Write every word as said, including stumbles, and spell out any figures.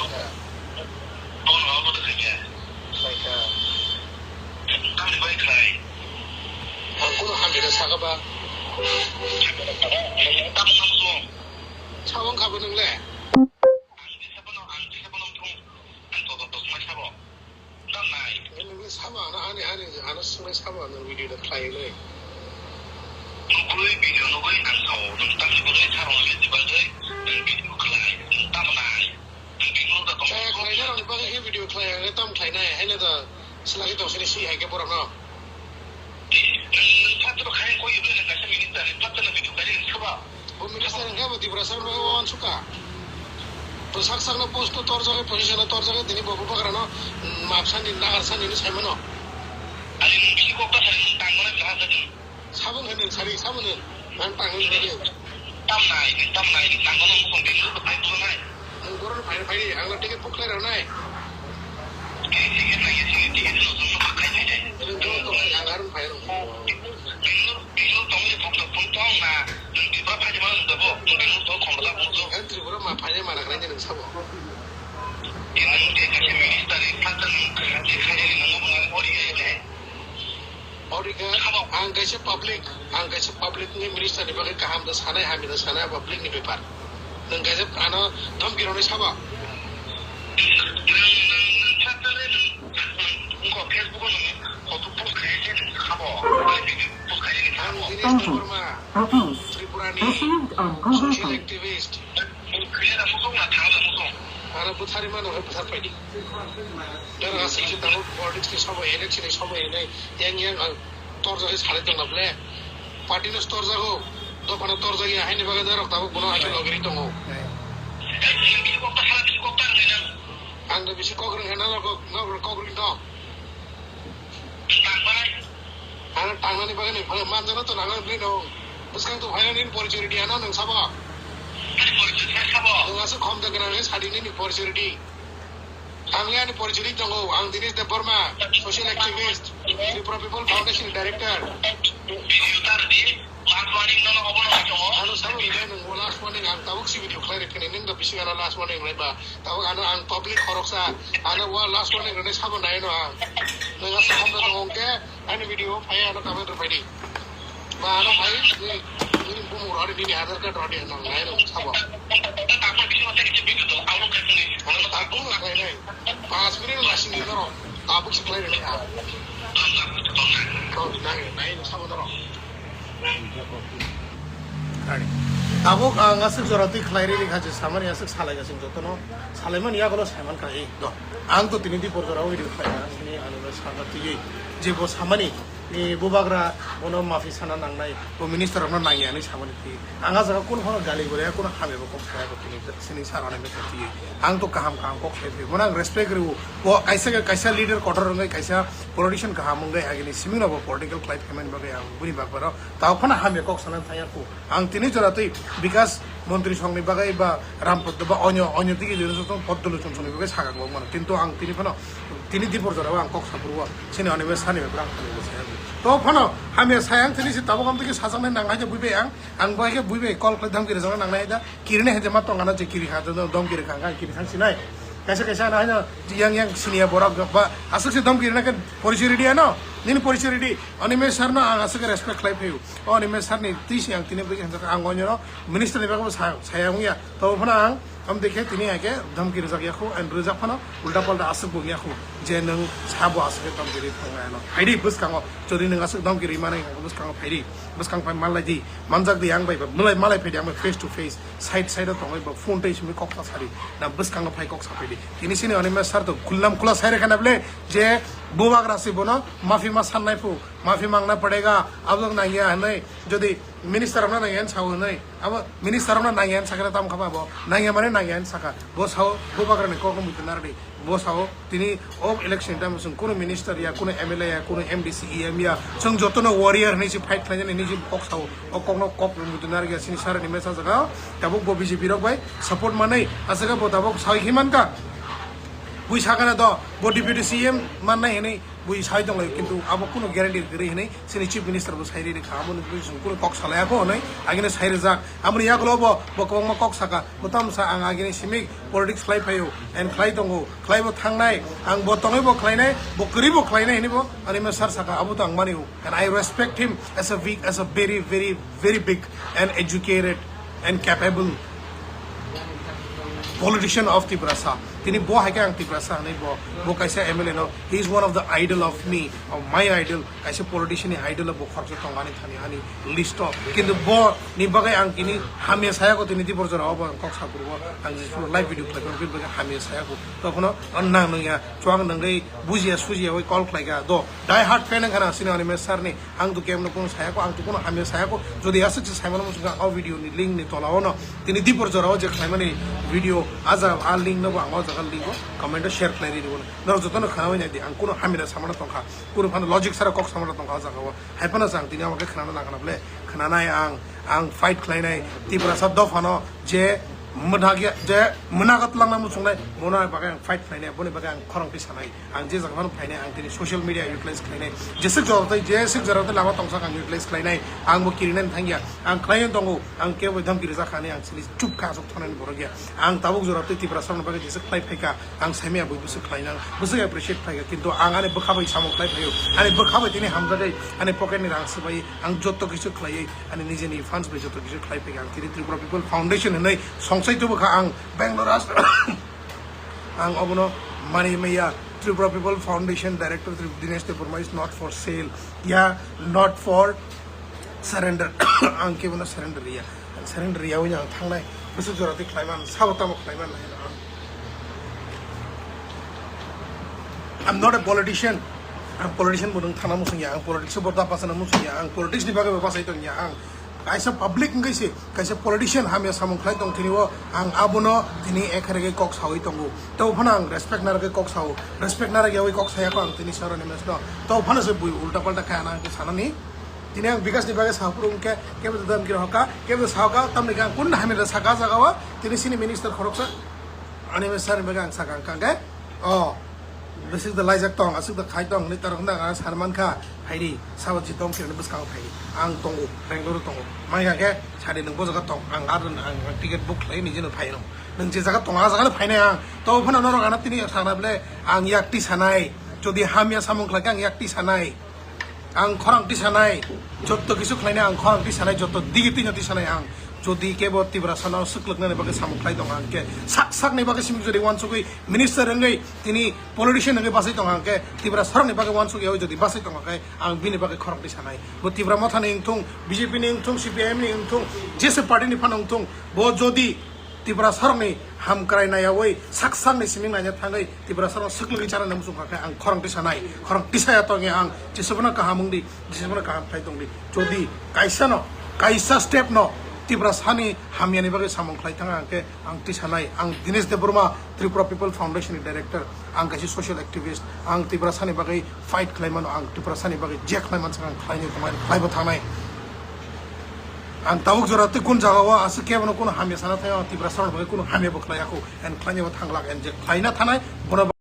Bono abo da khaikha. Khaikha. Tamni bai khlai. Ang kuno hamjada saka ba. Tamo nang song. Sawang kabo nang le. Ang di sabo no, ang di sabo no thung. Ang to to to mai sabo. Tam nai. Nang le sabo ano ani ani ano sung le sabo ano video da khlai le. Nugui video nugui ang sao. Nang tamni bwrwi sarong le di bagwi. Nang video khlai. Nang tam nai. Kaya khlainai rokni bagwi khe video khlai, ang tam khlainai, haino da swlagwi tong sini si hai khe borokno. Bo minister hwnkhe bo Tiprasa rokno uansukha. Bo sak sakno post o torjagwi, position o torjagwi, tini bo bubagrano, mm, map sani, nagar sani hinwi saimano. Sabo hwnwi sari, sabo hwnwi. Ang tang hwnwi sari. Tam nai, tam nai, tang hwnwi mukhung twi mukhung twi nai. Ang borokno phai phai, ang no ticket book khlai rw nai. Ticket nai, ticket, ticket no, no, no, khai nai de. Ang arun phai rw. Bangalore, Bangalore tongwi phone to phone tong na, nwng Tripura phai ma nwng dabo, nwng Bangalore tong khom da phone to. Ang Tripura ma phai ma na khlai nwng sabo. Nwng de kaisa minister, pastor, nwng khai nwng ori nai. Ori khe ang kaisa public, ang kaisa public ni minister ni bagwi kaham da sanai, hamya da sanai, public ni bepar. Nwng kaisa ano dhamki rwnai sabo. Nwng, nwng, nwng, nwng, nwng, nwng, Facebook o nwng photo post khai se nwng sabo. Post khai se nwng sabo. Ang Dinesh Debbarma, Tripura ni social activist. Ano bwthari mano hai bwthar paidi. Dara aswk se tabuk politics ni sobo, election ni sobo hinwi yang yang ang torjagwi salai tongna ble. Party no torjago, dophano torjagya haini bagwi norok tabuk bono haikhe logiri tongo. Ang da bisi kok rwngkha norok, norok kok rwngkha. Ano tangnani bagwi ni phano manjano to nangani bagwi no. Bwskang to phainani ni porichori di ano nwng sabo. Nwng aswk khom da gwnang khe sadi nini porichori di. Ang ani porichori tongo, ang Dinesh Debbarma, social activist, Tripura People Foundation director. Last warning nono obono tongo. Ano sabo hwnwi nwng last warning ang tabuk si video khlai rwkhe nwng da bisi gana last warning lai ba. Tabuk ano ang public khoroksa, ano wa last warning rwni sabo nai no ang. Nwng aswk hamda tongo hwnkhe ani video phai ano comment rwphai di. Ba ano phai ni, ni bumung rwdi, nini Aadhaar card rwdi, ano nai no sabo. Tabuk khlai nai. Pas minute lasing ni norok. Tabuk si khlai rwni ang. Nai, nai no sabo norok. Ani. Tabuk ang aswk jora twi khlai riri kha je samani aswk salai gasing jotono. Salaimani yagulo saiman kha, ei, do. Ang to tini di porjora video khlai na sini ano sana twi je bo samani ni bubagra bono mafi sana nangnai, bo minister rokno nangya hinwi samani twi. Ang a jaga kun phano gali gole, kun hamya bo kok saya ko tini sini sarani me twi. Ang to kaham kaham kok sai twi. Bono ang respect rw. Bo kaisa kaisa leader kotor wngwi kaisa politician kaham wngwi agini siming no bo political khlai phaimani bagwi ang buni bagbaro. Tao phano hamya kok sana thaya ku. Ang tini jora twi Bikas Montri songni bagwi ba Ram Pod-, ba onyo, onyo digi dino song Pod Dolo Chonsoni bagwi sakang bok mano. Kintu ang tini phano, tini dipor jora ang kok sapurwo. Sini oni be sani be brang phano saya. To phano hamya saya ang tini si tabok am tigi sajaknai nang hai je buibai ang. Ang bai khe buibai call khlai dhamki rwjakna nang nai da. Kiri nai hai je ma tong ano je kiri kha, dom kiri kha, kiri thang sinai. Kaisa kaisa ano haino yang yang sini ya borok ba aswk se dhamki rwna khe porichori di ano. Nini porichoi ridi, Animesh sir no ang aswk respect khlai phaio. O Animesh sir ni twi se ang tini bwkhe hamjak, ang onyo minister ni bagwi bo sa, saya wngya. Tobo phano ang am dekhe tini ake dhamki rwjak yakho, and rwjak phano ulta palta aswk bo yakho. Je nwng sabo aswk dhamki ri thangna ano. Phaidi bwskango, jodi nwng aswk dhamki ri mani bwskango phaidi. Bwskang phai malai di, manjak di ang bai ba, malai, malai phaidi ang bai face to face. Side side o tongwi ba phone tei simi kok sa sari. Na bwskango phai kok sa phaidi. Tini sini Animesh sir to khulam khula sai rekha na ble je bubagra si bono mafi ma sannai phu, mafi mangna padega, abang nangya hanai, jodi minister rokna nangya han sao hanai, abo minister rokna nangya han sakha tam khaba bo, nangya mane nangya han sakha, bo sao bubagra ni kok no muitu nardi. Bo sao tini o election time chwng kuno minister ya, kuno M L A ya, kuno M D C, E M ya, chwng jotono warrior hinwi se fight khlainani hinwi se kok sao, o kokno kok muitu narya sini sir Animesh sir jaga, tabuk bo B J P rok bai support manwi, aswk bo tabuk sawi khe mankha, bui sakana do, bo deputy C M mannai hinwi bui sawi tonglaio, kintu abo kuno guarantee kwrwi hinwi sini chief minister bo sai rikha, abo ni bui chwng kuno kok salai ako hinwi agini sai rijak, aboni yagulo bo, bo kwbangma kok saka, bo tamsa ang agini simi politics khlai phaio, and khlai tongo, khlai bo thangnai, ang bo tongwi bo khlainai, bo kwrwi bo khlainai hinwi bo Animesh sir saka, abo to ang manio. And I respect him as a big, as a very, very, very big and educated and capable politician of Tiprasa. Tini bo hai khe ang Tiprasa hinwi bo, bo kaisa M L A no, he is one of the idol of me, of my idol. Kaisa politician ni idol bo khoroksa tong ani thani ani list o. Kintu bo ni bagwi ang tini hamya saya ko tini Dipor jora o bo ang kok sa phurugo. Ang je live video khlai bini bagwi hamya saya ko. Tokhno nang nung ya chuang nungwi bujiya sujiya oi call khlai ga do. Die hard fan wngkha na sini Animesh sir ni. Ang to kemno kuno saya ko, ang to kuno hamya saya ko. Jodi aswk se saimano muchung kha o video ni link ni tola o no. Tini Dipor jora o je khlaimani video a jaga a link no bo ang o jaga link o comment o share khlai ri bo. Norok jotono khana bai nai di, ang kuno hamya samano tongkha. Kunu phano logic sara kok samano tongkha o jaga o. Hai phano chang tini abo khe khwnana nangkha na ble. Khwnanai ang, ang fight khlainai Tiprasa dophano je mwthakya, je mwnago twlangna muchungnai, bono bagwi ang fight khlainai, boni bagwi ang khorang twi sanai. Ang je jaga phano phainai, ang tini social media utilize khlainai. Jeswk jora tei, jeswk jora tei lama tongsak ang utilize khlainai. Ang bo kirinani thangya. Ang khlaiwi tongo, ang kebo dhamki rijak kha hinwi ang sini chup kha, aswk thanani borok ya. Ang tabuk jora tei Tiprasa rokni bagwi jeswk khlai phaikha. Ang saimaya bui bwswk khlainang, bwswk appreciate phaikha, kintu ang ani bwkha bai samung khlai phaio, ani bwkha bai tini hamjagwi, ani pocket ni rang swbai, ang jotto kisu khlaiwi, ani nijeni fans bai jotto kisu khlai phaikha, ang tini Tripura People Foundation hinwi songsai tubukha ang Bangalore as-, ang obono mani maya Tripura People Foundation Director Tri-, Dinesh Debbarma is not for sale, yeah, not for surrender, ang kebono surrender ya. Ang surrender yawi ang thangnai. Bwswk jora twi khlaiman, sabo tamo khlaiman. I'm not a politician. Ang politician bo nung thana musung ya, ang politics bo da pasana musung ya, ang politics ni bagwi bo pasai tong ya, ang kaisa public wngwi se, kaisa politician hamya samung khlai tong thini o, ang abono tini ekharege kok sawi tongo. Tei phano ang respect narwgwi kok sao, respect narwgwi yawi kok saya ko ang tini saro ni mesno. Tei phano se bui ulta palta kaya na ang sanani. Tini ang Bikash ni bagwi sa phuru hwnkhe, kebo to dam kira hoka, kebo to sa hoka, tamni khe ang kun hamya da saka jaga o, tini sini minister khoroksa, ani me sir ni bagwi ang saka hwnkha hwnkhe, o, bwswk da laijak tong, aswk da khai tong, hinwi torok hwnda ang sar mankha, phaidi, sabo jitong kira ni bwskango phaidi, ang tongo, Bangalore tongo, mai kha khe, sadi nwng bo jaga tong, ang ar, ang, ang ticket book khlai nijino phai rw, nwng je jaga tong, a jaga no phainai ang, to phano norok ano tini sakna bwle, ang yak twi sanai, jodi hamya samung khlai khe ang yak twi sanai. Ang khorang tisanai, jotto kisu khlainai ang khorang tisanai, jotto digi twino tisanai ang. Jodi kebo Tiprasano swklwknani bagwi samung khlai tongo ang khe, sak sakni bagwi simi jodi uansugwi minister wngwi tini politician wngwi bachai tongo ang khe, Tiprasarokni bagwi uansugwi jodi bachai tongo khe, ang bini bagwi khorang tisanai. Bo Tipra Mothani wngthung, B J P ni wngthung, C P I M ni wngthung, jese party ni phano wngthung, bo jodi Tiprasarokni hamkrai naiyawi sak sakni siming naina thangwi Tiprasarokno swklwgwi chanani muchung kha khe ang khorang tisanai, khorang tisaya tongya ang, Jisuphano kaham wngdi, Jisuphano kaham khlai tongdi. Jodi kaisano, kaisa step no Tiprasani hamyani bagwi samung khlai thang ang khe ang tisanai, ang Dinesh Debbarma, Tripura People Foundation ni director, ang kaisa social activist, ang Tiprasani bagwi fight khlai mano, ang Tiprasani bagwi je khlai mansa ang khlainai tongmani, khlaibo thangnai. Ang tabuk jora tei kun jaga o aswk khe bono kuno hamya sana thai, ang Tiprasa rok bai kuno hamya bo khlai ya kho, and khlai bo thang lak, and je khlai na thanai bono